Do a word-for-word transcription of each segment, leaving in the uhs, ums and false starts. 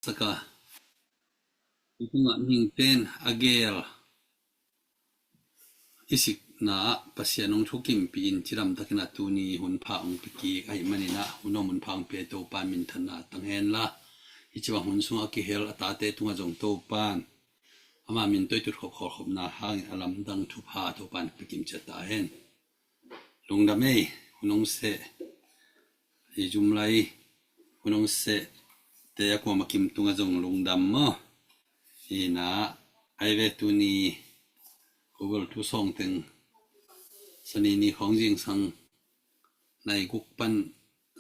saka, i tungah mihingte'n a geel i sikna ah Pasian hong thukimpih in cidamtakin a tuni hun pha hong pia kik ahih manin ah hun om hun pha hong pia Topa'n minthanna tang hen la, hih ci bang hun sungah a kihel a tate tungah zong Topa'n ama min tawh i tutkhop khawlkhopna hangin a lamdang thupha Topa'n pia kim ciat ta hen. Lungdam ei, hun hong seh, i zum lai hun hong seh te a kuama kim tungah zong lungdam maw. Ina, ai ve tuni Google tu sawng teng Sani ni khawng zingsang nai guk pan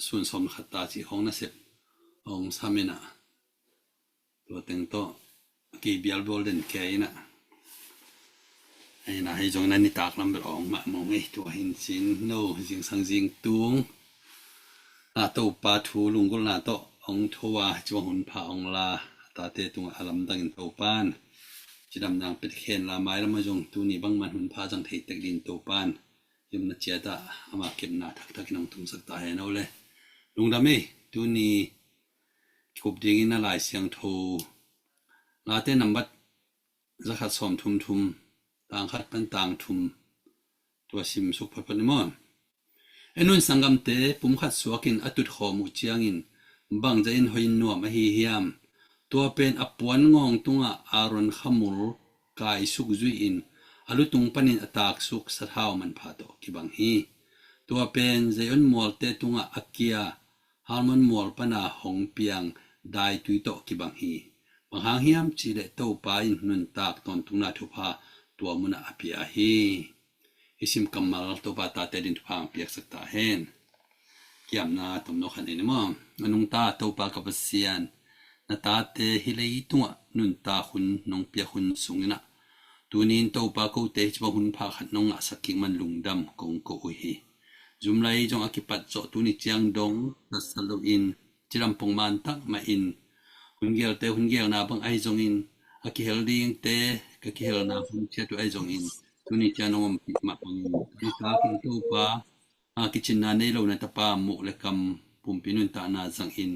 sun sawm khat ta ci khawng nasep hong sam ina, tua teng tawh a kibial bawl den kei ina. Ina, hei zong na nitak lam bel awng mah mong ei, tua hin cin no zingsang zingtung a Topa thu lunggulhna tawh hong tho a, hih ci bang hun pha hong la a tate tungah a lamdangin Topa'n cidamna hong pia khen la, mailam ah zong tuni bangman hun pha zang thei tek dingin Topa'n i omna ciat ah ama kepna thakthak in hong tungsak ta hen. O le, lungdam ei, tuni kikup dingin a Lai Siangtho Late nambat zakhat sawm thum thum, tang khat pan tang thum, tua sim suk photphot ni maw. En un sanggamte, pum khat suakin a tutkhawm uh ciangin bangzah in hoih nuam ahi hiam? Tua pen a puan ngawng tungah Aaron khamul kaisuk zui-in a lutung panin a taksuk sathau manpha tawh kibang hi. Tua pen Zion mualte tungah a kia Hermon mual pana hong piang daitui tawh kibang hi. Bang hang hiam cihleh Topa in nuntak tawntungna thupha tua munah a pia hi. I sim kammal Topa tate din thupha hong piaksak ta hen. Kiamna tomno khat nei ni maw. A nungta Topa ka Pasian, na tate hih leitungah nuntak hun nong piak hun sungin ah, tunin Topa kote hih ci bang hun pha khat nong ngahsak kik man lungdam kong ko uh hi. Zum lai zong a kipat zawh tuni ciang dong tatsat loin cidam pongman tak mahin hun geelte hun geelna bang ahi zongin, a kihel dingte ka kihelna hun ciat uh ahi zongin, tuni ciang nong ompih mah bangin nuntakin Topa, a kicinna nei lo na tapa muh le kam pumpi nuntakna zangin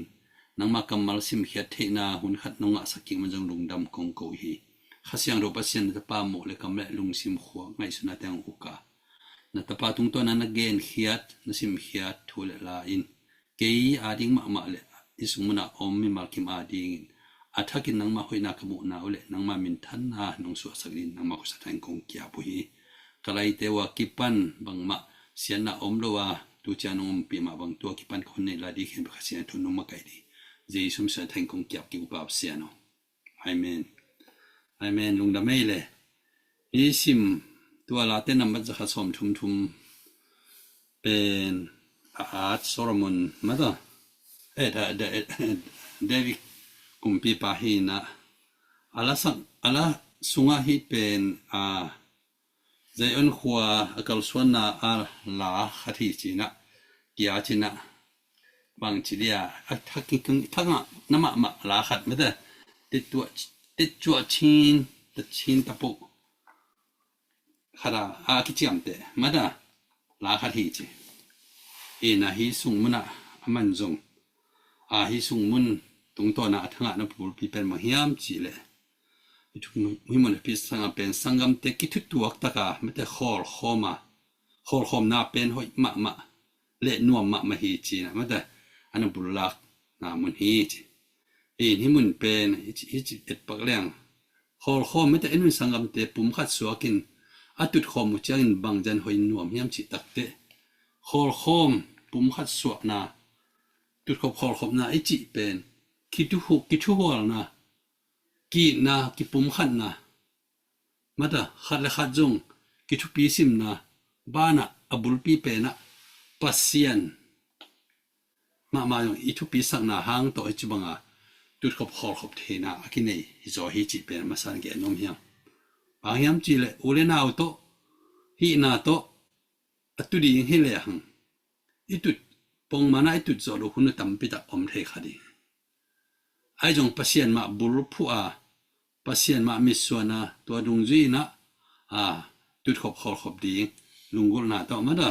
nangmah kammal simkhiat theihna hun khat nong ngahsak kik man zong lungdam kong ko hi. Kha Siangtho Pasian, na tapa muh le kam le lungsim khuak ngaihsutna teng hong uk a, na tapa tungtawn a na genkhiat na simkhiat thu le la in kei ading mahmah le hih sung munah om mimal kim adingin a thakin nangmah hoihna ka muhna uh le nangmah minthanna nong suahsak dingin nangmah khuasak thangin kong kiap uh hi. Ka laite uh a kipan bangmah siatna om lo a, tu ciang nong ompih mah bang tua kipan ka hun neih lai ding khempeuh Kha Siangtho nong makaih ding Jesu min suang thangin kong kiap kik uh, Pa Pasian aw. Amen. Amen. Lungdam ei le. Hih sim tua Late nambat zakhat sawm thum thum pen a at Solomon mata, eh, Da-, Da-, David kumpipa hi na, a la sang, a la sungah hih pen a Zion khua a kalsuanna a la khat hi ci na, kia ci na, bang ci dia, a thak, thak ngah na mahmah la khat mata, tetcuah, tetcuah cin, ta cin tapuh khat a, a kiciamteh mata la khat hi ci. Ina, hih sung munah a man zong, a, hih sung mun tungtawn a a thangah na bulpi pen bang hiam cihleh, hih mun a pi sangah pen sanggamte kithutuak taka mate khawlkhawm a, khawlkhawmna pen hoih mahmah le nuam mahmah hi ci na mate, a na bullakna mun hi ci. In hih mun pen hih ci, hih ci etpak leng, khawlkhawm mate, en un sanggamte pum khat suakin a tutkhawm uh ciangin bangzah in hoih nuam hiam cih takteh, khawlkhawm, pum khat suahna, tutkhop khawlkhopna i cih pen kithuhu-, kithuhualna, ki-itna, kipumkhatna mata, khat le khat zong kithupi simna banah a bulpi penah Pasian mahmah zong i thupisakna hang tawh hih ci banga tutkhop khawlkhop theihna a kinei hi zaw hi cih pen a masa in gen nuam hiam? Bang hiam cihleh u le nau tawh, hihna tawh a tu ding hi lehang, i tut pongmanah i tut zawh loh hun uh tampi tak om thei kha ding. Ahi zong Pasian mah bulphuh a, Pasian mah mitsuan a, tua dungzui inah, a, tutkhop khawlkhop ding lunggulhna tawh mata,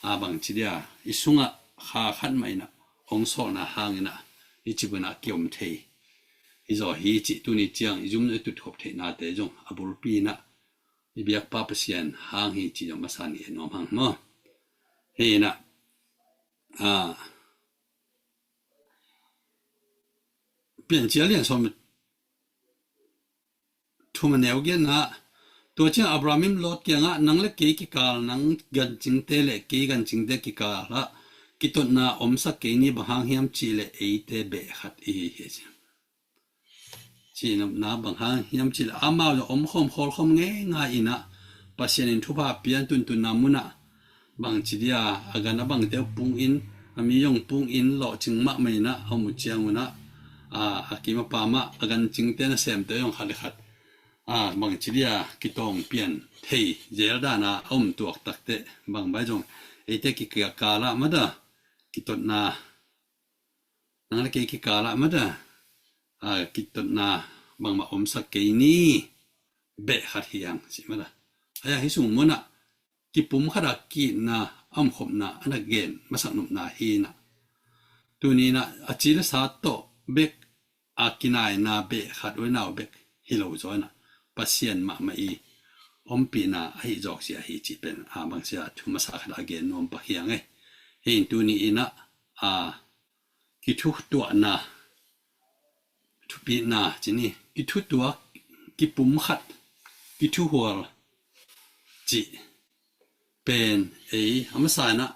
a, bang ci dia, i sungah kha khat mah inah hong sawlna hang inah hih ci bangah kiom thei hi zaw hi cih tuni ciang i zum i tutkhop theihnate zong a bulpi inah i biakpa Pasian hang hi cih zong masa ni e nuam hang maw. Hi inah, a, Piancil lian sawm thum a neu giatna, tua ciang Abraham in Lot kiangah, nang le kei kikal, nang gancingte le kei gancingte kikal ah kitotna omsak kei ni, bang hang hiam cihleh eite beh khat i hi hi ci. Cihnopna bang hang hiam cihleh amau zong omkhawm khawlkhawm ngeingai inah Pasian in thupha pian tuntunna munah bangci dia a gan a bangte uh pungin, a mi zong pungin lawhcing mahmah inah a om uh ciangunah, a, a kim a pamah a gancingte nasemte zong khat le khat, a, bangci dia kitawng pian thei zel dana a om tuak takteh bang bai zong eite kikal ah mada kitotna, nang le kei kikal ah mada, a, kitotna bangmah omsak kei ni, beh khat hi hang ci mada. Ahi hang hi sung munah kipum khat a ki-itna a omkhopna a na gen masak nopna hi inah, tuni inah a ci le sa tawh bek a kinaina beh khat uh inah bek hi lo zaw inah Pasian mahmah i ompihna ahi zawk sia hi cih pen a bangsia thu masa khat a gen nuam pak hi hang e. Hi in tuni inah, a, kithutuahna, thupitna ci ni, kithutuak, kipum khat, kithuhual cih pen ei a masa inah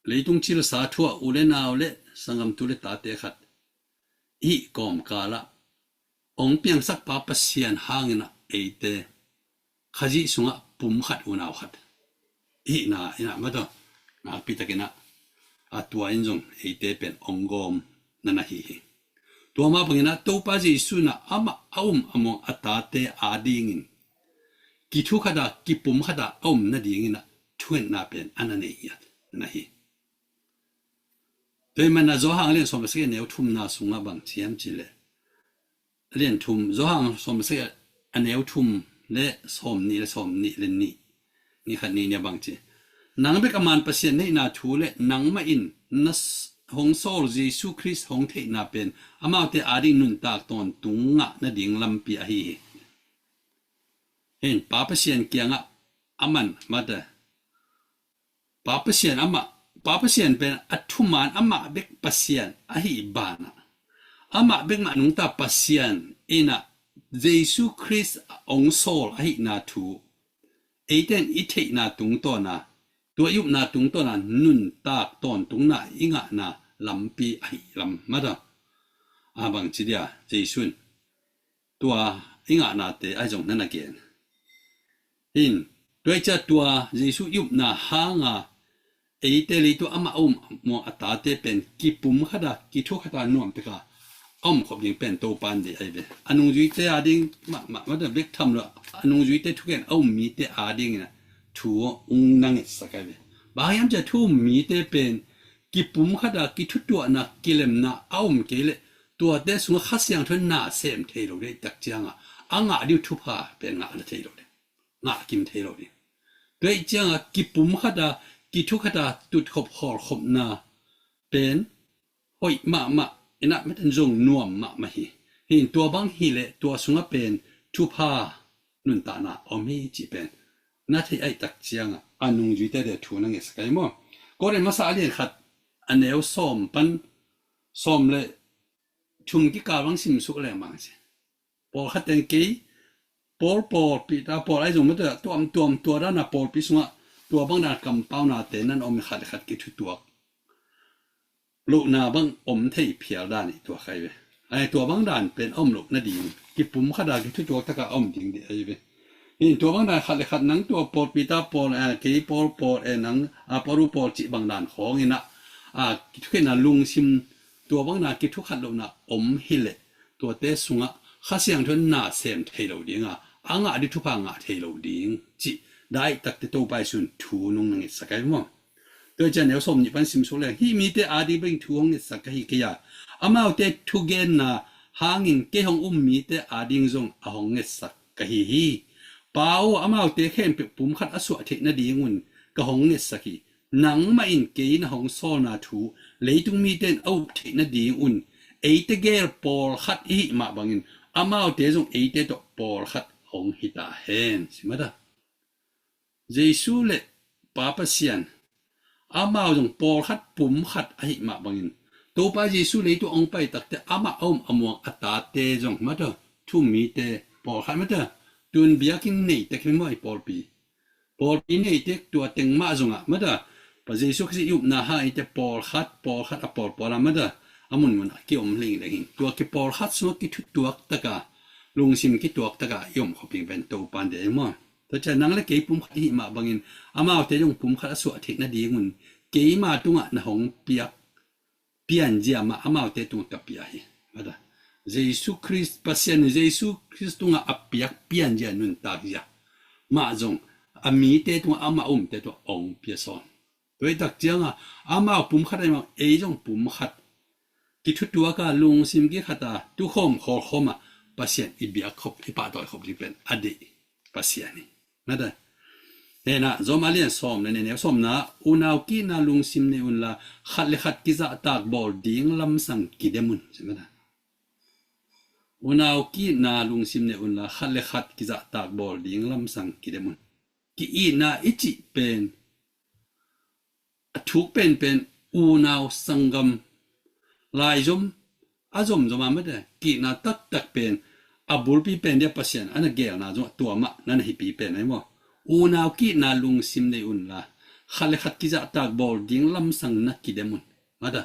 leitung cil a sa thu ah u le nau le sanggamtu le tate khat i hih kawmkal ah hong piangsakpa Pasian hang inah eite Khazih sungah pum khat unau khat i hihna inah mada nakpi tak inah, a, tua in zong eite pen hong gawm na na hi hi. Tua mah bang inah Topa Jesu inah amah a um a muang a tate adingin kithu khat a kipum khat a a om nading inah thungetna pen a na nei ngiat na hi. Tua ahih manin ah Johan lian sawm le sagih a neu thumna sungah bang ci hiam cihleh, a lian thum, Johan sawm le sagih a neu thum le sawm nih le sawm nih le nih, ni khat ni nih a bang ci, nang bek a man Pasian na hihna thu le nangmah in na s-, hong sawl Jesu Khrist hong theihna pen amaute ading nuntak tawntung ngah nading lampi ahi hi. Hin Pa Pasian kiangah a man mate, Pa Pasian amah, Pa Pasian pen a thuman amah bek Pasian ahi banah, amah bek mah nungta Pasian inah Jesu Khrist hong sawl ahihna thu eite in i theihna tungtawna, tua i upna tungtawna nuntak tawntungna i ngahna lampi ahi lam mata. A bang ci dia Jesu in tua i ngahnate ahi zong na na gen. Hin, tua i cia tua Jesu i upna hanga eite leitung amah a um muang a tate pen kipum khata, kithu khata nuam teka a um khop ding pen Topa in deih ahi ve. A nungzuite ading mahmah, mata bek tham lo, a nungzuite thugen a um mite ading inah thu ung na ngetsak ahi ve. Bang hiam cia thu um mite pen kipum khata, kithutuahna, kilemna a um kei leh tuate sungah Kha Siangtho in na sem thei lo ding tak cianga a ngah ding thupha pen ngah na thei lo ding, ngah kim thei lo ding. Tua ih cianga kipum khata, kithu khata tutkhop khawlkhopna pen hoih mahmah inah meten zong nuam mahmah hi. Hin tua bang hileh tua sungah pen thupha nuntakna om hi cih pen na theih aih tak cianga a nungzuite te thu na ngetsak ahi maw? Korin masa a lian khat a neu sawm pan sawm le thum kikal bang simsuk leng bang si. Pawlkhat teng kei, Paul, Paul, Peter, Paul ahi zong mate tuamtuam tua dana pawlpi sungah tua bang dan kampaunate nan om khat le khat kithutuak lohna bang om thei phial dan i tuak ahi ve. Ai, tua bang dan pen a om loh nading kipum khata kithutuak taka a om ding dih ahi ve. Hin tua bang dan khat le khat nang tua Paul, Peter, Paul, eh, kei Paul, Paul, eh, nang, ah, Paul, Paul cih bang dan khawng inah, ah, kithukhenna lungsim tua bang dan kithukhat lohna om hileh tuate sungah Kha Siangtho in na sem thei lo dinga a ngah ding thupha ngah thei lo ding cih dai takte Topa Jesu in thu nung na ngetsak ahi maw? Tua cian neu sawm nih pan simsuk leng hih mite ading beng thu hong ngetsak ka hi kei a, amaute thugenna hangin kei hong um mite ading zong a hong ngetsak ka hi hi. Pa aw, amaute khempeuh pum khat a suah theih nadingun ka hong ngetsak hi. Nangmah in kei na hong sawlna thu leitung mite in a up theih nadingun eite gel pawlkhat i hih mah bangin amaute zong eite tawh pawlkhat hong hi ta hen, ci mah ta. Jesu le Pa Pasian, amau zong pawlkhat pumkhat ahih mah bangin, Topa Jesu leitung hong pai takte amah a um a muang a tate zong mah ta, thu-um mite pawlkhat mah ta, tun biakinn neite khempeuh i pawlpi, pawlpi neite tua teng mah zongah mah ta, Pa Jesu Khrist i upna hang eite pawlkhat pawlkhat a pawlpawl a mah ta, a munmun a ki-om leng leng hi. Tua kipawlkhat sungah kithutuak taka, lungsim kituak taka i om khop ding pen Topa in deih hi maw. Tua ciang nang le kei pumkhat i hih mah bangin amaute zong pumkhat a suah theih nadingun keima tungah na hong piak pianzia mah amaute tungah ka pia hi. Mah ta, Jesu Khrist, Pasian in Jesu Khrist tungah a piak pianzia, nuntakzia mah zong a mite tungah, amah umte tungah hong pia sawn. Tua hi tak ciangah amau pumkhat ahih mah ei zong pumkhat kithutuaka, lungsim kikhata, tukhawm khawlkhawmah Pasian i biak khop, i pahtawi khop ding pen a deih Pasian hi. Mah ta, hena, Rom a lian sawm le nih, a neu sawmna, unau ki-itna lungsim nei unla khat le khat kizahtak bawl ding lamsang kidem un, ci mah ta. Unau ki-itna lungsim nei unla khat le khat kizahtak bawl ding lamsang kidem un. Ki-itna i cih pen a thuk penpen unau sanggam, laizom a zomzom a mah ta, ki-itna taktak pen a bulpi pen dia Pasian a na gelna zong tua mah na na hipi pen ahi maw. Unau ki-itna lungsim nei unla khat le khat kizahtak bawl ding lamsang na kidem un. Mah ta,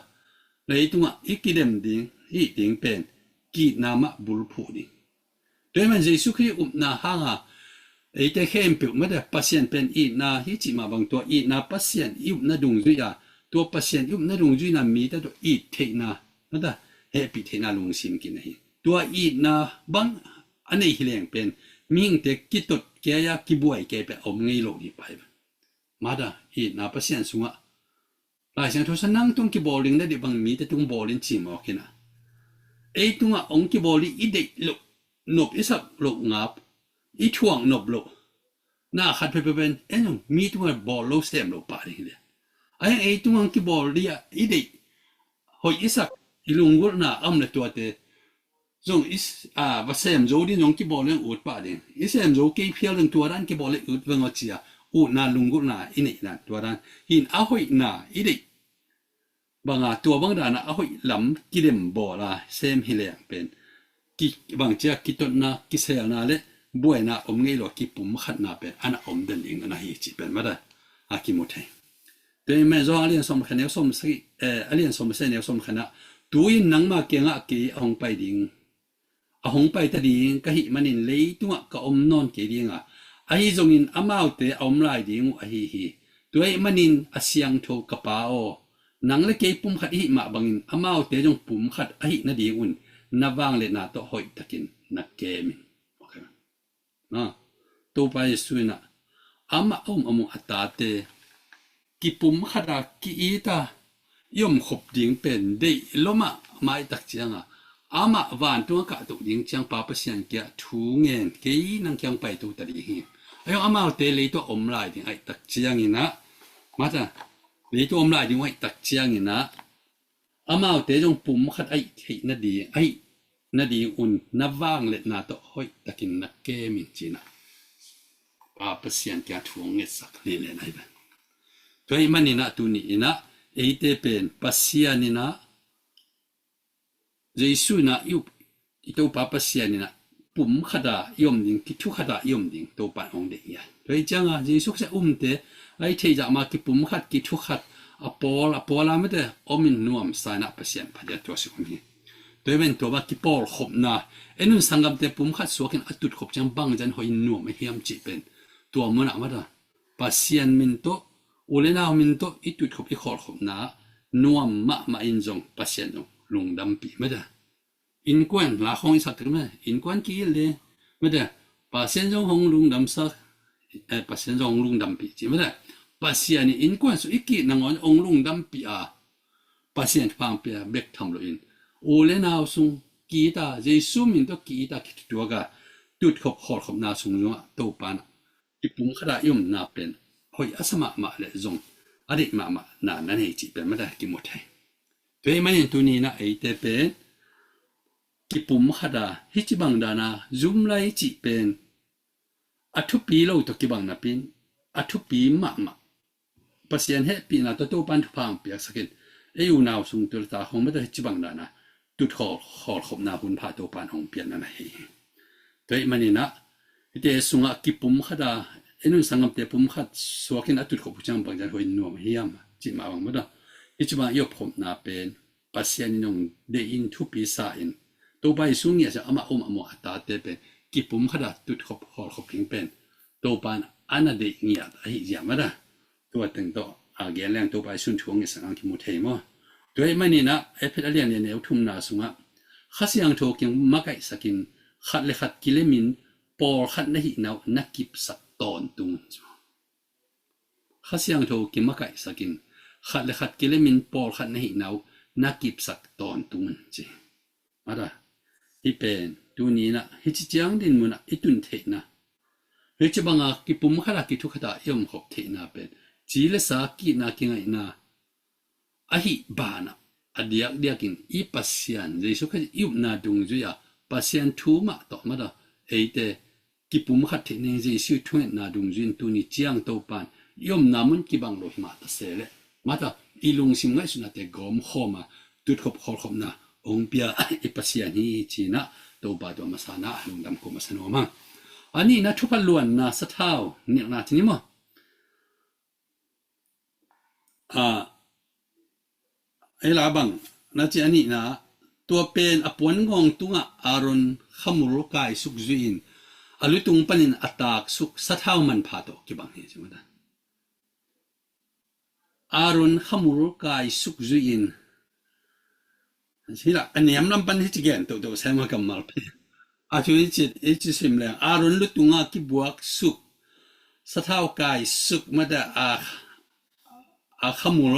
leitungah i kidem ding, i it ding pen ki-itna mah bulphuh ding. Tua ahih man Jesu Khrist upna hanga eite khempeuh mah ta, Pasian pen itna hi cih mah bang, tua itna Pasian i upna dungzui a, tua Pasian i upna dungzuina mite tawh it theihna mah ta, hehpih theihna lungsim kina hi. Tua itna bang a nei hi leng pen mihingte kitot kei a, kibuai kei pen a om ngei lo ding pai. Mah ta, itna Pasian sungah Lai Siangtho sung nang tung kibawl ding na deih bang mite tung bawl in ci mawk hi na. Ei tungah hong kibawl ding i deih loh, nop i sak loh ngap, i thuak nop loh na khat peuhpeuh pen en zong mi tungah bawl lo sem lo pah ding hi le. Ahi hang ei tungah hong kibawl ding a i deih, hoih i sak, i lunggulhna a om le tuate zong i s-, a, va sem zo ding zong kibawl leng ut pah ding. I sem zo kei phial ding tua dan kibawl leng ut veng aw ci a, utna lunggulhna i neih dan tua dan. Hi in a hoihna i deih banga tua bang dana a hoih lam kidem bawl a sem hi leng pen ki, bang ci a, kitotna, kiselna le buaina om ngei lo a kipumkhatna pen a na om den ding na hi cih pen mah ta a kimu thei. Tua ahih man Johan a lian sawm le khat neu sawm sagih, eh, a lian sawm le sagih neu sawm le khat ah, tu-in nangma kiangah kei a hong pai ding, a hong pai ta ding ka hih manin leitungah ka om nawn kei ding a, ahi zongin amaute a om lai ding uh ahi hi. Tua ahih manin a siangtho ka Pa aw, nang le kei pumkhat i hih mah bangin amaute zong pumkhat ahih nadingun na vangliatna tawh hoihtakin na kem in. Ok. Na, Topa Jesu in ah, amah a um a muang a tate kipumkhat a, ki-it a i om khop ding pen deih lua mahmah ahih tak ciangah, amah vantung a kahtoh ding ciang Pa Pasian kiang thu ngen, kei nang kiang paito ta ding hi. Ahi zong amaute leitung a om lai ding ahih tak ciangin ah, mata, leitung a om lai ding ahih tak ciangin ah, amaute zong pumkhat ahih theih nading, ahih nadingun na vangliatna tawh hoihtakin na kem in ci-in ah Pa Pasian kiang thu hong ngetsak lianlian ahi ve. Tua ahih manin ah tuni in ah eite pen Pasian in ah, Jesu in ah i up, i Topa Pasian in ah pumkhat a i om ding, kithukhat a i om ding Topa in hong deih hi a. Tua ahih ciangah Jesu Khrist a umte a i theih zah mah kipumkhat, kithukhat, a pawl a pawl a mite om in nuamsa in ah Pasian phat ding a tua sik om hi. Tua ahih manin tua mah kipawlkhopna, en un sanggamte pumkhat suakin a tutkhop ciang bangzah hoih in nuam a hiam cih pen tua munah mata Pasian min tawh, u le nau min tawh i tutkhop i khawlkhopna nuam mahmah in zong Pasian zong lungdampih mata. Innkuan la khawng i sak tek mah, innkuan ki-it le mata, Pasian zong hong lungdamsak, eh, Pasian zong hong lungdampih ci mata. Pasian in innkuan sung i ki-it nangawn hong lungdampih a, Pasian thupha pia bek tham loin u le nau sung ki-it a, Jesu min tawh ki-it a, kituak a, tutkhop khawlkhopna sung zongah Topa in ah i pumkhat a i omna pen hoih a sa mahmah le zong a deih mahmah na na nei cih pen mata kimu thei. Tua ahih manin tuni in ah eite pen kipum khat a hih ci bang dana zum lai cih pen a thupi lo tawh kibang napi in a thupi mahmah. Pasian hehpihna tawh Topan thupha hong piaksakin ei unau sung tua le ta hong mata hih ci bang dana tut khawl, khawlkhopna hun pha Topan hong piakna na hi. Tua ahih maninah hihte sungah kipum khat a ei nunsangamte pum khat suakin a tutkhop uh ciang bangcian hoih nuam hiam cih mah bang mata hih ci bang i opkhopna pen Pasian in hong deih in thupi sa in Topa Jesu ngiat sia amah om a maw a tate pen kipum khat a tutkhop khawlkhop ding pen Topa in a na deih ngiat ahi zia mata tua teng tawh a gen leng Topa Jesu thu ngiat sang ang kimu thei maw? Tua ahih maninah Efesa a lian lian neu thumna sungah Kha Siangtho kiang makaihsakin khat le khat kilemin pawlkhat na hihna uh na kipsak tawntung un. Kha Siangtho kimakaihsakin khat le khat kilemin pawlkhat na hihna uh na kipsak tawntung un ci. Mata hih pen tuni inah hih ci ciang din munah i tun theihna hih ci banga kipum khat a kithu khat a i omkhop theihna pen ci le sa kihna kingaihna ahi banah a diakdiakin i Pasian Jesu Khrist i upna dungzui a Pasian thu mah tawh mata eite kipum khat theih ning Jesu thungetna dungzui in tuni ciang Topan i omna mun kibang lo hi mah ta se leh mata i lungsim ngaihsutnate gawmkhawm a tutkhop khawlkhopna hong pia i Pasian hi cinah Topa tua masana lungdam ko masa nuam hang. A nihna thupha luanna sathau nilhna ci ni maw? A ei la bang na ci a nihna tua pen a puan ngawng tungah Aaron khamul kaisuk zui in a lutung panin a taksuk sathau manpha tawh kibang hi ci mata. Aaron khamul kaisuk zui in hi la a niam lam pan hi ci gen toto sem a kammal pi a thu hi ci hi ci sim leng Aaron lutunga kibuak suk sathau kaisuk mata a a khamul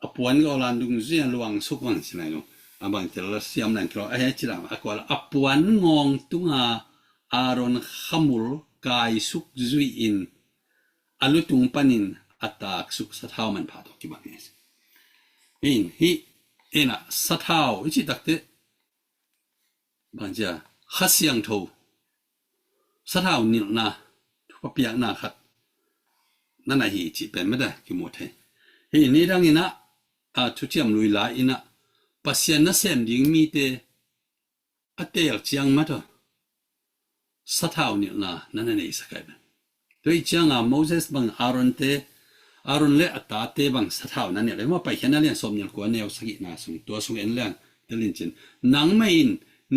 a puan gawlan dungzui a luang suk vang ci lai lo a bang tel la siam lang kilo a he ci lam a kual a puan ngawng tunga Aaron khamul kaisuk zui in a lutung panin a taksuk sathau manpha tawh kibang hi. In hi ina sathau i ci takte bangcia Kha Siangtho sathau nilhna thupha piakna khat na na hi cih pen mata kimu thei. Hi ni danginah a thuciam lui lai inah Pasian nasem ding mite a teel ciang mata sathau nilhna na na neisak ai pen. Tua ih cianga Moses bang Aaron te Aaron le a tate bang sathau na nilh ai maw? Paikhiatna lian sawm nilh kua neu sagihna sung tua sung en lian telin cin nangmah in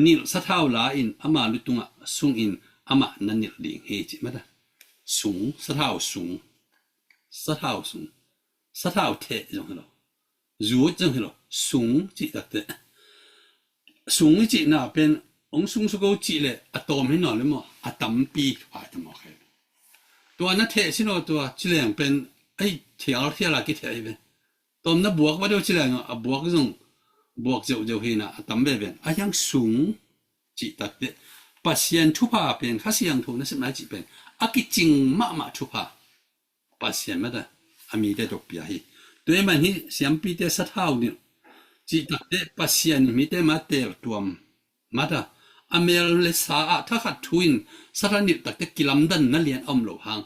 nilh sathau la in ama lutungah sung in amah na nilh ding hi cih mata. Sung sathau sung sathau sung sathau theh zong hi lo zut zong hi lo sung cih takte sung i cihna pen hong sung suko cih le a tawm hi naw le maw a tampi pai ta maw khe. Tua na theh si naw tua cileng pen ei thial thial a kitheh hi ve. Tawm na buak va deuh cileng a buak zong buak zeuh zeuh hina a tam ve ven a hiang sung cih takte Pasian thupha pen Kha Siangtho na sepna cih pen a kicing mahmah thupha Pasian mata a mite tawh pia hi. Tua ahih man hi siampite sathau nilh cih takte Pasian in mite ma teel tuam mata a mel le sa ah thakhat thu in satha nilh takte kilamdan na lian a om lo hang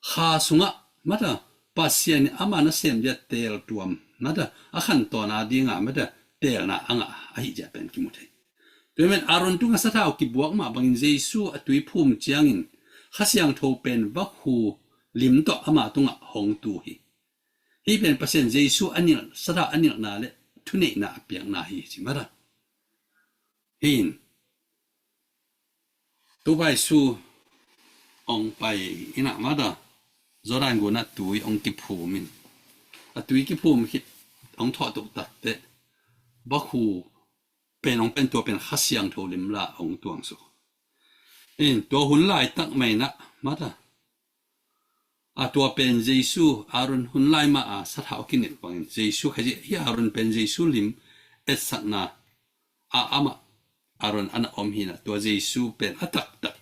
kha sungah mata Pasian in ama nasem dia teel tuam mata a khantawn a dinga mata teelna a ngah ahi zia pen kimu thei. Tua men Aaron tunga sathau kibuak mah bangin Jesu a tui phum ciangin Kha Siangtho pen vakhu lim tawh ama tungah hong tu hi. Hih pen Pasian Jesu a nilh sathau a nilhna le thuneihna a piakna hi ci mata. Hin Topa Jesu hong pai inah mata Jordan gunah tui hong kiphum in a tui kiphum khit hong thawh tuk takte vakhu pen hong pen tua pen Kha Siangtho limla hong tuang suk in tua hun laitak mah inah mata a tua pen Jesu Aaron hun lai mah a sathau a kinilh bangin Jesu khazi hi Aaron pen Jesu lim etsakna a amah Aaron ana om hina tua Jesu pen a taktak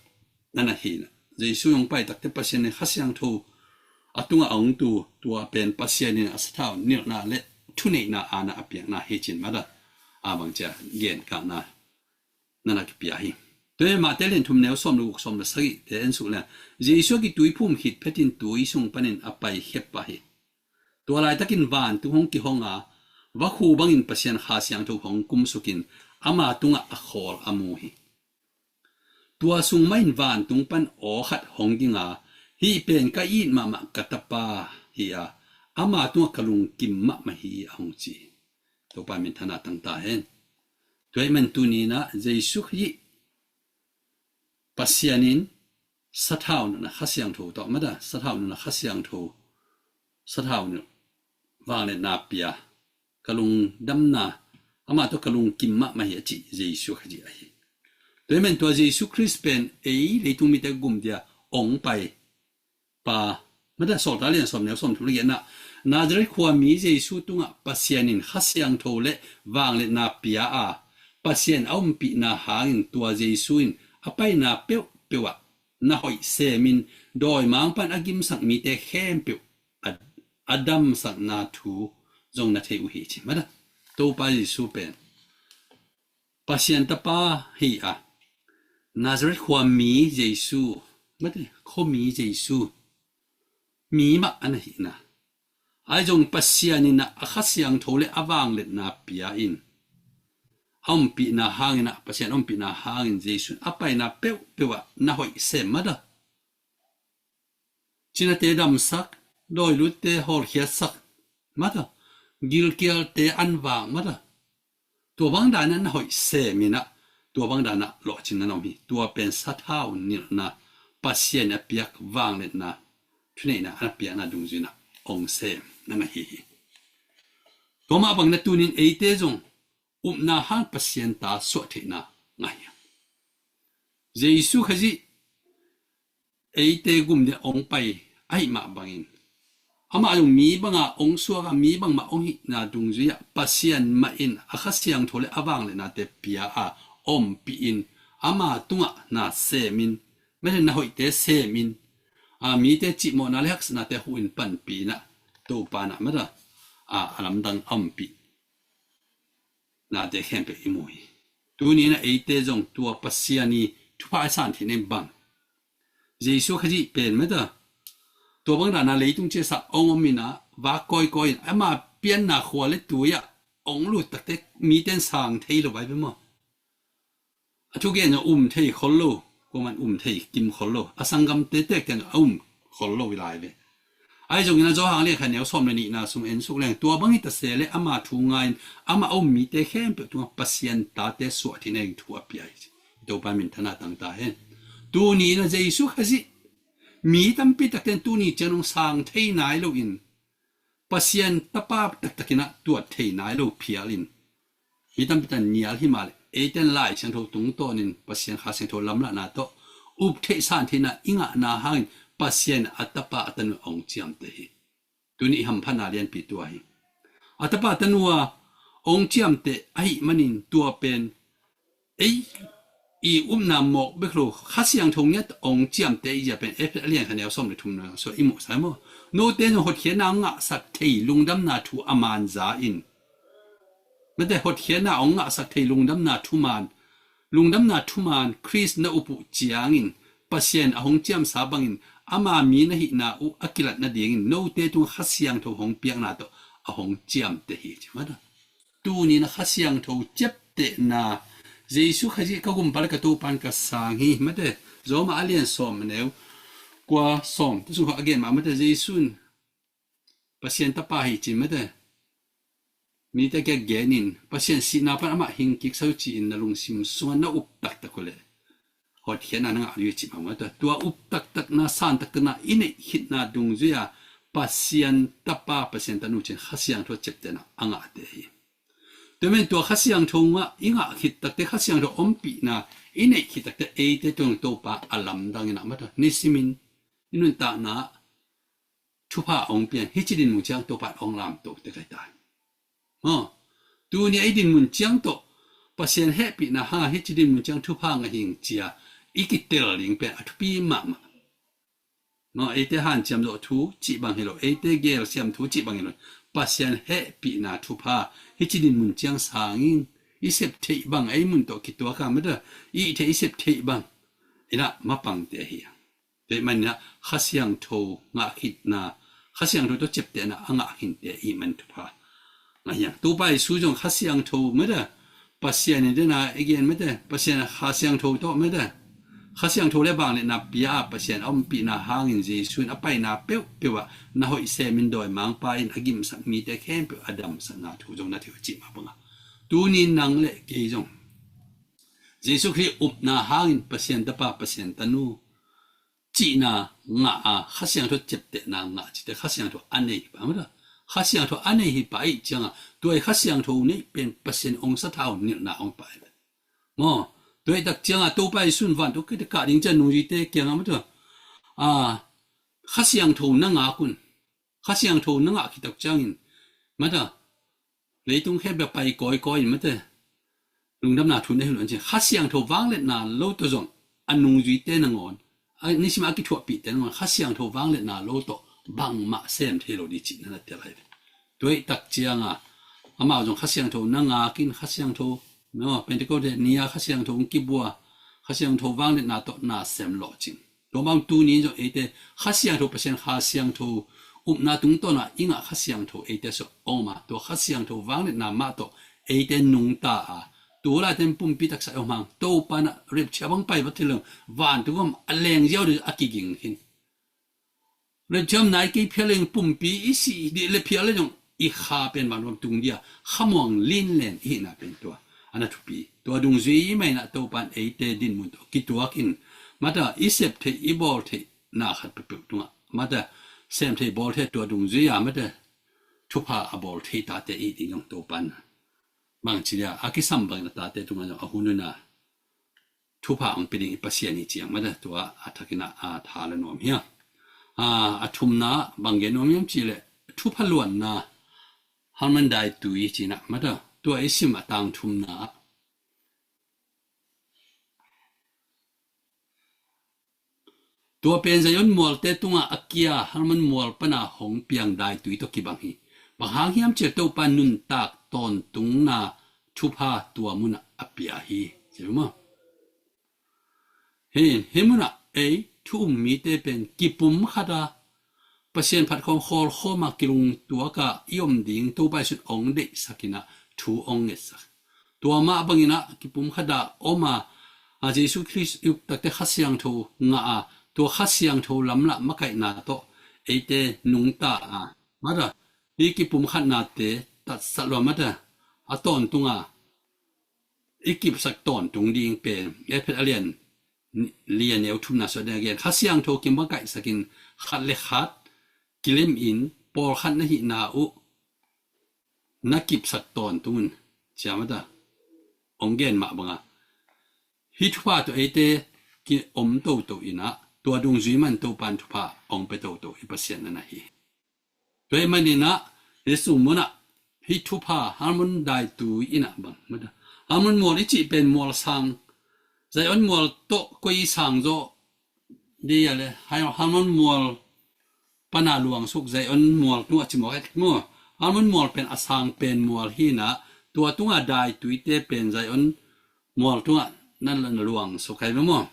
nana hina Jesu hong pai takte Pasian in Kha Siangtho a tungah a hong tu tua pen Pasian in a sathau nilhna le thuneihna ana a piakna hi cin mata a bangcia genkahna nana kipia hi. Tua hi Mate lian thum neu sawm le guk, sawm le sagih te en suk le, Jesu a kitui phum khit phetin tui sung panin a pai khia pah hi. Tua laitakin vantung hong kihong a, vakhu bangin Pasian Kha Siangtho hong kumsukin ama tungah a khawl a mu hi. Tua sung mahin vantung pan aw khat hong ging a, "Hih pen ka it mahmah ka Tapa hi a, ama tungah ka lungkim mahmah hi," a hong ci hi. Topa minthanna tang ta hen. Tua ahih man tuni-in ah Jesu Khrih Pasian in sathau nunah Kha Siangtho tawh, mada, sathau nunah Kha Siangtho, sathau nunah vangliatna pia, ka lungdamna, amah tawh ka lungkim mahmah hi a cih Jesu Khrih ahi. Tua ahih man tua Jesu Khrih pen ei leitung mite gum dia ong pai pa, mada, Sawltak lian sawm neu sawm thum le giatna, Nazareth khua mi Jesu tungah Pasian in Kha Siangtho le vangliatna pia a, Pasian a umpihna hangin tua Jesu in a paina peuhpeuh ah na hoih semin, dawimang pan a gimsak mite khempeuh a, a damsakna thu zong na thei uh hi ci, mada. Topa Jesu pen Pasian Tapa hi a, Nazareth khua mi Jesu, mate, khuami Jesu, mi mah a na hihna. Ahi zong Pasian in ah a Kha Siangtho le a vangliatna pia in, a umpihna hangin ah, Pasian a umpihna hangin Jesu in a paina peuhpeuh ah na hoih sem, mada. Cinate damsak, dawilutte hawlkhiatsak, mada, gilkialte anvak, mada. Tua bang danah na hoih semin ah, tua bang danah lawhcin na om hi. Tua pen sathau nilhna, Pasian a piak vangliatna, thuneihna a na piakna dungzui-in ah ong sem na ngah hi hi. Tua mah bangin ah tunin eite zong upna hang Pasian ta suah theihna ngah hi. Jesu Khazih eite gum dia ong pai ahih mah bangin, amah zong mi banga ong suak a, mi bangmah ong hihna dungzui ah Pasian mah in a Kha Siangtho le a vangliatnate pia a, ompih in, ama tungah na semin, mete, na hoihte semin, a, mite cihmawhna le haksatnate huh in panpih in ah, Topa in ah, mete, a, a lamdang a ompih nate khempeuh i mu hi. Tuni in ah eite zong tua Pasian i thupha i san theih nading bang, Jesu Khazih pen, mete, tua bang dana leitung ciangsa ong om in ah, vak kawikawi in, ama pianna khua le tui ah ong lut takte mite in sang thei lo vai ve maw? A thugen a um thei khol lo, kuaman um thei kim khol lo, a sanggamte tektek a um khol lo i lai ve. Ahi zongin a Johan lian khat neu sawm le nihna sung en suk leng, tua bang hi ta se le ama thu ngai in, amah a um mite khempeuh tungah Pasian tate suah theihna ding thu a pia hi ci. Topa minthanna tang ta hen. Tuni in ah Jesu Khazih mi tampi takte in tuni ciang ong sang thei nai lo in, Pasian Tapa taktak in ah tuat thei nai lo phial in, mi tampi tak in nial hi mah leh, eite in Lai Siangtho tungtawnin Pasian Kha Siangtho lamlahna tawh up theih san theihna i ngahna hangin Pasian a Tapa a tanu a ong ciamteh hi. Tuni i hamphatna lianpi tua hi. A Tapa a tanu a ong ciamteh ahih manin tua pen ei i upna mawk bek lo, Kha Siangtho ngiat ong ciamteh i zia pen Efesa lian khat neu sawm le thum na sua i muhsa maw? Note in hotkhiatna ong ngahsak thei lungdamna thu a man za in, mete, hotkhiatna ong ngahsak thei lungdamna thuman, lungdamna thuman Khrist na up uh ciangin, Pasian a hong ciamsa bangin, ama mi na hihna uh a kilat nadingin note tungah Kha Siangtho hong piakna tawh a hong ciamteh hi ci, mete. Tuni in ah Kha Siangtho ciaptehna, Jesu Khazih ka gumpa le ka Topa in ka sang hi, mete. Roma a lian sawm neu kua, sawm te sung kha a gen mah, mete, Jesu in Pasian Tapa hi ci, mete, mite kiang gen in, Pasian sihna pan amah hing kik sa uh ci-in na lungsim sungah na up taktak uh leh hotkhiatna na ngah ding hi ci mah, mete. Tua up taktakna, san taktakna i neih khitna dungzui a Pasian Tapa, Pasian tanu ci-in Kha Siangtho ciaptehna a ngahte hi. Tua men tua Kha Siangtho ngah i ngah khit takte, Kha Siangtho ompihna i neih khit takte eite tung Topa a lamdang in ah, mete, nisimin i nuntakna thupha ong pian, hih ci dinmun ciang Topa in ong lamto tek lai tai. Maw, tuni a i dinmun ciang tawh Pasian hehpihna hang hih ci dinmun ciang thupha ngah hing ci-a i kitel ding pen a thupi mahmah. Maw, eite hanciam zawh thu cih bang hi lo, eite gelsiam thu cih bang hi lo, Pasian hehpihna thupha hih ci dinmun ciang sang in, i sep theih bang ei mun tawh kituak a, mata, i theih i sep theih bang inah mapangte ahi. Tua ahih manin ah Kha Siangtho ngah khitna, Kha Siangtho tawh ciaptehna a ngah khinte i man thupha ngah hiang. Topa Jesu zong Kha Siangtho mata, Pasian in dena i gen mata, Pasian Kha Siangtho tawh mata, Kha Siangtho le vangliatna pia a Pasian a ompihna hangin Jesu in a paina peuhpeuh ah na hoih semin dawimangpa in a gimsak mite khempeuh a damsakna thu zong na thei uh cih mah bangah, tuni nang le kei zong Jesu Khrih upna hangin Pasian Tapa, Pasian Tanu cihna ngah a, Kha Siangtho ciaptehna ngah cite Kha Siangtho a nei hi pa mata. Kha Siangtho a nei hi pa ih cianga, tua i Kha Siangtho nei pen Pasian ong sathau nilhna ong pa hi. Maw, tua ih tak cianga Topa Jesu in vantung kah ding ciang nungzuite kiangah mata, a, Kha Siangtho na ngak un. Kha Siangtho na ngah khit tak ciangin mata, leitung khempeuh pai kawikawi in mata, lungdamna thu na hilh un ci. Kha Siangtho vangliatna lo tawh zong a nungzuite nangawn, a nisim a kithuahpihte nangawn Kha Siangtho vangliatna lo tawh bangmah sem thei lo ding cihna na tel ahi ve. Tua ih tak cianga amau zong Kha Siangtho na ngakin Kha Siangtho, no, Pentecost ni a Kha Siangtho hong kibua, Kha Siangtho vangliatna tawh na sem lawh cing. Tua bang tuni in zong eite Kha Siangtho, Pasian Kha Siangtho upna tungtawnah i ngah Kha Siangtho eite sawh ong om a, tua Kha Siangtho vangliatna mah tawh eite nungta a, tu laiten pumpi taksa i om hang Topa na repthiam bang pai va thei lo, vantung om a lengziau ding a kiging khin. Repthiam nai kei phia leng pumpi i si dih le phia le zong i kha pen vantung om tung dia khamuang linlen i hihna pen tua a na thupi. Tua dungzui i mainah Topan eite dinmun tawh kituakin mata i sep theih i bawl theih na khat peuhpeuh tungah mata sem theih bawl theih tua dungzui a mata thupha a bawl thei tate i ding zong Topan bangci dia a kisam bangin a tate tungah zong a hun una thupha ang pia ding i Pasian hi ciang mata tua a thakin a tha la nuam hiam? A, a thumna bang gen nuam hiam cih leh thupha luanna Hermon daitui cinah mata tua i sim a tang thumna ah tua pen Zion mualte tungah a kia Hermon mual pana hong piang daitui tawh kibang hi. Bang hang hiam cih leh Topa nuntak tawntungna thupha tua munah a pia hi. Ci maw? Hi, hi munah ei thu um mite pen kipum khata Pasian phat khawm khawl khawma kilungtuaka i om ding Topa Jesu in ong deihsakinah thu ong ngetsak. Tua mah banginah kipum khata oma a Jesu Khrist i uptakte Kha Siangtho ngah a tua Kha Siangtho lamlah makaihna tawh eite nungta a mata hi kipum khatnate tatsat lua mata a tawntunga i kipsak tawntung ding pen Efesa a lian li a neu thumna sua ding a gen Kha Siangtho kimakaihsakin khat le khat kilemin pawlkhat na hihna uh na kipsak tawntung un. Ciamata ong gen mah banga hi thupha tawh eite ki om toto inah tua dungzui man Topan thupha ong pe toto i Pasian na na hi. Tua ahih maninah hi sung munah hi thupha Hermon daitui inah bang mata Hermon mual i cih pen mual sang Zion mual tawh koi sang zawh dia le Hermon mual pana luangsuk Zion mual tungah ci mawk et maw? Hermon mual pen a sang pen mual hinah tua tungah daituite pen Zion mual tungah na luangsuk hai maw?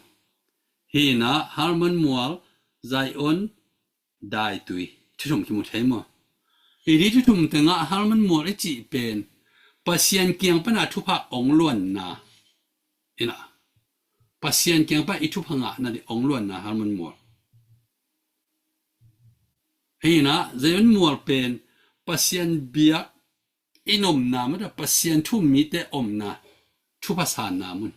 Hinah Hermon mual Zion daitui thuthum kimu thei maw? I dih thuthum tengah Hermon mual i cih pen Pasian kiang pana thupha ong luanna inah Pasian kiang pana i thupha ngahna dih ong luanna Hermon mual. Hinah Zion mual pen Pasian biak i nomna mata Pasian thu um mite omna thupha sanna mun.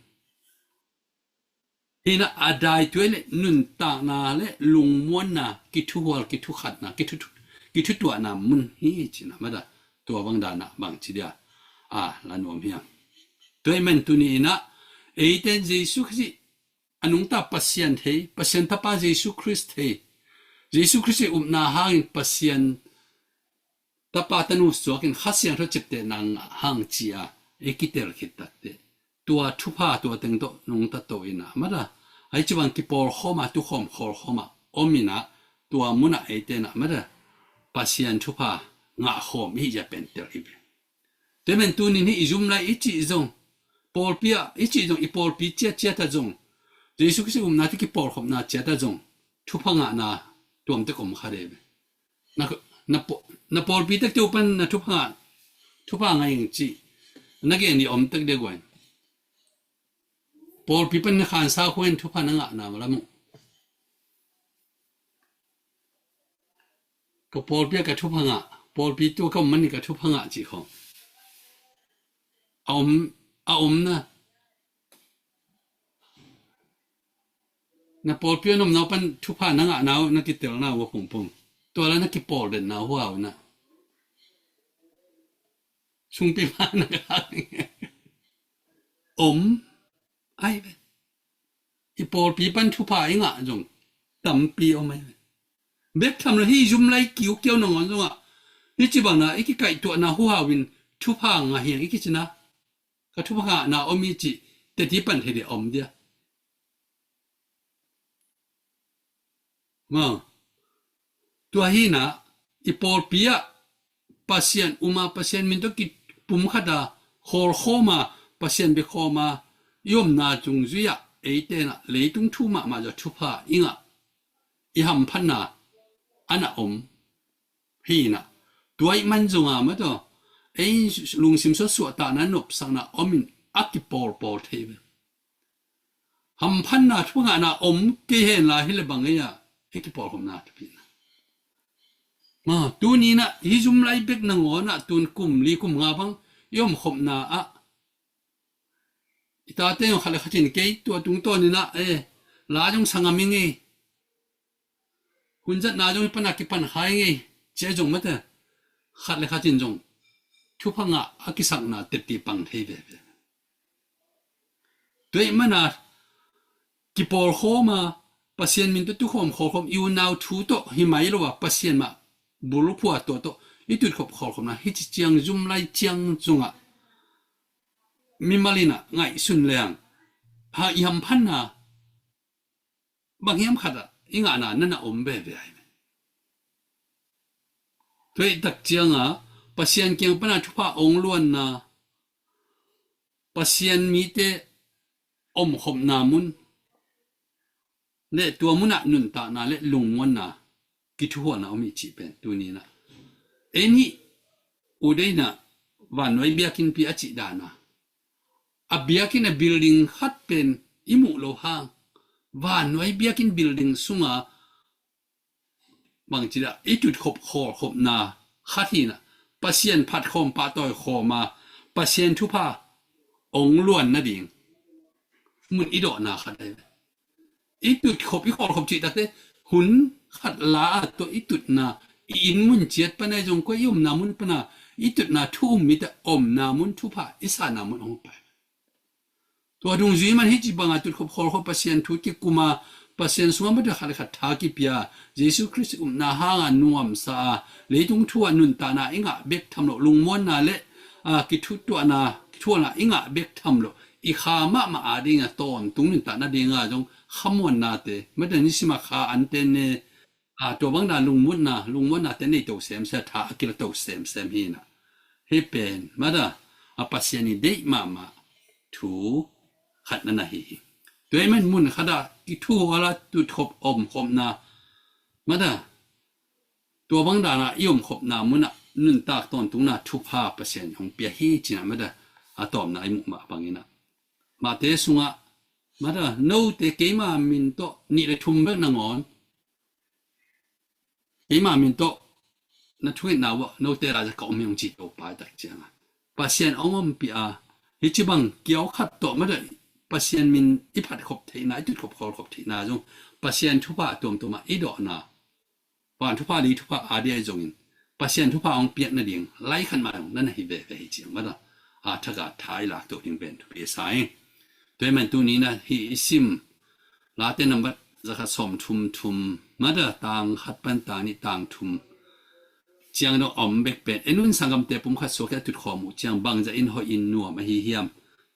Hinah a daitui le nuntakna le lungmuanna kithuhual kithukhatna kithutuahna mun hi cinah mata tua bang danah bangci dia a la nuam hiam? Tua ahih man tuni inah eite in Jesu Khrist a nungta Pasian thei Pasian tapa Jesu Khrist thei Jesu Khrist i upna hangin Pasian tapa tanu suakin Kha Siangtho ciaptehna ngah hang cia i kitel khit takte tua thupha tua teng tawh nungta to inah mata a hi cibang kipawl khawma tukhawm khawl khawma om inah tua munah eite inah mata Pasian thupha ngah khawm i hih zia pentel i ve. Tua ahih man tunin hi i zum lai i cih zong Pawlpi ah i cih zong, i pawlpi ciatciat ah zong, Jesu Khrist upna tawh kipawlkhopna ciat ah zong thupha ngahna tuamtek om kha dei ve. Na, na, paw- na pawlpi tektek uh pan na thupha ngah, thupha ngah ing cih na gen i om tek dek uh a. Pawlpi pan na khansa khua in thupha na ngahna malam uh. Ka pawlpi ah ka thupha ngah, pawlpi tua ka om manin ka thupha ngah cih khawng a om, a om na. Na pawlpi a nomna uh pan thupha na ngahna uh, na kitelna uh a pongpong. Tua la na kipawl denna uh hau na. Sungpi ma na ka om ai ve. I pawlpi pan thupha i ngah zong tampi om ai ve. Bek tham lo hi zumlai kiukiau nangawn zongah hi ci bangna i kikaihtuahna uh hau in thupha ngah hiang i kicina. Ka thupha ngahna om i cih teti pan thei dih om dia. Ma, tua hi na, i pawlpi ah Pasian um a, Pasian min tawh kipumkhat a, khawlkhawm a, Pasian biakhawm a i omna zungzui ah eite na leitung thu mahmah zaw thupha i ngah, i hamphatna a na om hi na. Tua i man zonga ma tawh ei lungsim suahsuahtahna nopsakna om in a kipawlpawl thei ve. Hamphatna thupha ngahna om kei hen la hi le bang ei a, ei kipawlkhopna thupina. Ma, tuni na hi zumlai bek nangawn ah tun kum li kum nga bang i omkhopna ah i tate zong khat le khat in kei tua tungtawn in ah e, la zong sa ngam ing ei. Hun zatna zong hi pan a kipan kha ing ei, cia zong mate khat le khat in zong thupha ngah a kisakna teti pang thei veve. Tua i man a kipawlkhawm a Pasian min tawh tukhawm khawlkhawm i unau thu tawh hi mai lo a Pasian mah bulphua tawh tawh i tutkhop khawlkhawmna hi ci ciang zumlai ciang zongah mimal in ah ngaihsun leng ha i hamphatna bang hiam khat ah i ngahna na na om veve ai. Tua i tak cianga Pasian kiang pana thupha ong luanna, Pasian mite omkhopna mun le tua munah nuntakna le lungmuanna kithuhuana om i cih pen tuni na ei nih u dei na vannuai biakinnpi a cih dana a biakinn a building khat pen i muh lo hang vannuai biakinn building sunga bangci dah i tutkhop khawlkhopna khat hi na Pasian phatkhawm pahtawi khawma Pasian thupha ong luan nading mun i dawhna khat ahi ve. I tutkhop i khawlkhop cih takte hun khat la a tawh i tutna i inn mun ciat pana i zong kua i omna mun pana i tutna thu um mite omna mun thupha i sana mun ong pai. Tua dungzui man hi ci banga tutkhop khawlkhop Pasian thu kikuma Pasian sungah mate khat le khat tha kipia Jesu Khrist upna hanga nuamsa a leitung thu a nuntakna i ngah bek tham loh lungmuanna le a kithutuahna kithuana i ngah bek tham loh i kha mahmah a dinga tawntung nuntakna dinga zong khamuannate mate nisima kha ante ne a tua bangna lungmutna lungmuannate nei to semsem tha a kila to semsem hi na. Hi pen mada a Pasian i deih mahmah thu khat na na hi hi. Tua i man mun khat a i thu huala tutkhop omkhopna mada tua bang dana i omkhopna munah nuntak tawntungna thupha Pasian hong pia hi cina mada a tawpna i muh mah bangina Mate sungah mada note keima min tawh nih le thum bek nangawn keima min tawh na thungetna uah note laia ka om hi hong ci Topa i tak cianga Pasian hong ompih a hi ci bang kiau khat tawh mada Pasian min i phatkhop theihna i tutkhop khawlkhop theihna zong Pasian thupha a tuamtuamah i dawhna Van thupha li thupha a dia i zongin Pasian thupha hong piak nading lai khat mah dong na na hi veve hi ciang mada a thaka tha i lak to ding pen thupi sa ing. Tua i man tuni na hi i sim Late nambat zakhat sawm thum thum mada tang khat pan tang nih tang thum ciang dong om bek pen en un sanggamte pum khat suak a tutkhawm uh ciang bangza in hoih in nuam ahi hiam?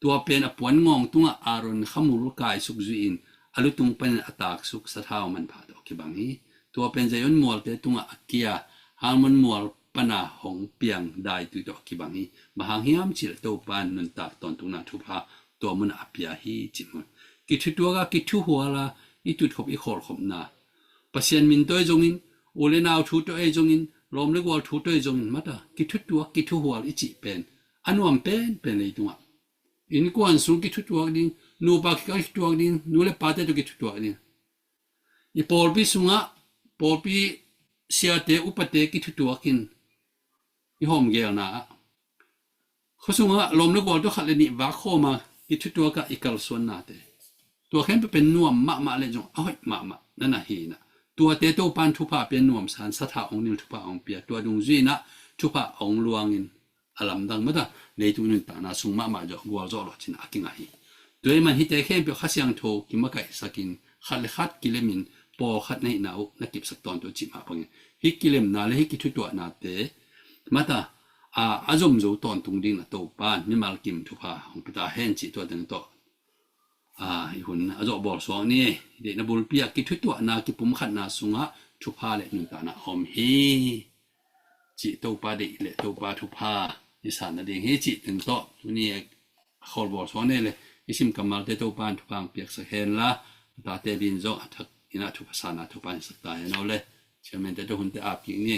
Tua pen a puan ngawng tungah Aaron khamul kaisuk zui in a lutung panin a taksuk sathau manpha tawh kibang hi. Tua pen Zion mualte tungah a kia Hermon mual pana hong piang daitui tawh kibang hi. Bang hang hiam cih leh Topa in nuntak tawntungna thupha tua munah a pia hi cih mun. Kithutuak a, kithuhual a, i tutkhop i khawlkhopna, Pasian min tawh ei zongin, u le nau thu tawh ei zongin, lawm le gual thu tawh ei zongin, mata kithutuak, kithuhual i cih pen a nuam penpen leitungah. Innkuan sung kithutuak ding, nupa kikal kithutuak ding, nu le pate tawh kithutuak ding. I pawlpi sungah pawlpi siate, upate kithutuakin i hawmgelna ah, khua sungah lawm le gual tawh khat le nih vak khawma kithutuak ah i kalsuannate, tua khempeuh pen nuam mahmah le zong a hoih mahmah na na hi inah, tuate Topan thupha pia nuamsa in, sathau hong nil, thupha hong pia, tua dungzui inah thupha hong luangin a lamdang mata leitung nuntakna sung mahmah zawh, gualzawh lawh cin a kingah hi. Tua ahih man hihte khempeuh Kha Siangtho kimakaihsakin, khat le khat kilemin, pawlkhat na hihna uh na kipsak tawntung cih mah bangin, hih kilemna le hih kithutuahnate mata a, a zomzo tawntung ding na Topan mimal kim thupha hong pia ta hen cih tua teng tawh a, i hun a zawh bawl suak ni. Deihna bulpi ah kithutuahna, kipumkhatna sungah thupha le nuntakna a om hi cih Topa deih le Topa thupha i san nading hi cih teng tawh tuni a khawl bawl suak ni le, i sim kammalte Topan thupha hong piaksak henla, a tate bin zong a thak inah thupha sanna Topan i sak ta hen aw le. Chairman te tawh hunte ap kik ni.